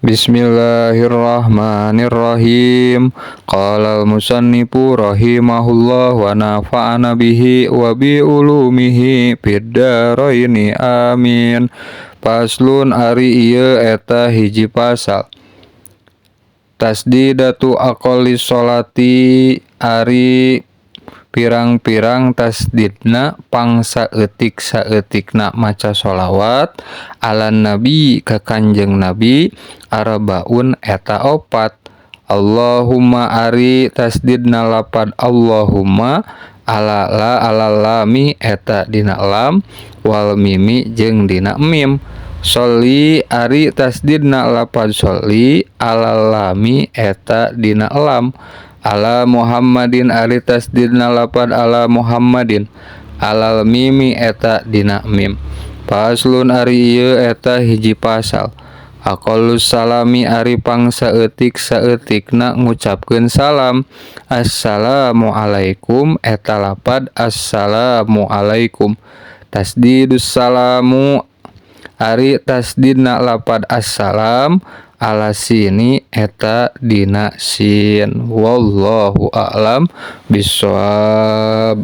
Bismillahirrahmanirrahim. Qala al-musannifu rahimahullah wa nafa'ana bihi wa bi ulumihi fid dharaini amin. Faslun ari ieu eta hiji pasal. Tasdidatu aqalli sholati ari pirang-pirang tasdidna pangsaeutik saeutikna maca sholawat ala nabi ka Kanjeng Nabi arbaun eta opat. Allahumma ari tasdidna lapad Allahumma ala la ala lami eta dina lam wal mimi jeung dina mim. Sholli ari tasdidna lapad sholli ala lami eta dina lam. Ala Muhammadin ari tasdidna lapad ala Muhammadin alal mimi eta dina mim. Faslun ari ieu eta hiji pasal. Aqallus salami ari pangsaeutik saeutikna ngucapkeun salam. Assalamu alaikum eta lapad assalamu alaikum. Tasdidus salamu ari tasdidna lapad assalam ala sini eta dina sin. Wallahu a'lam bissawab.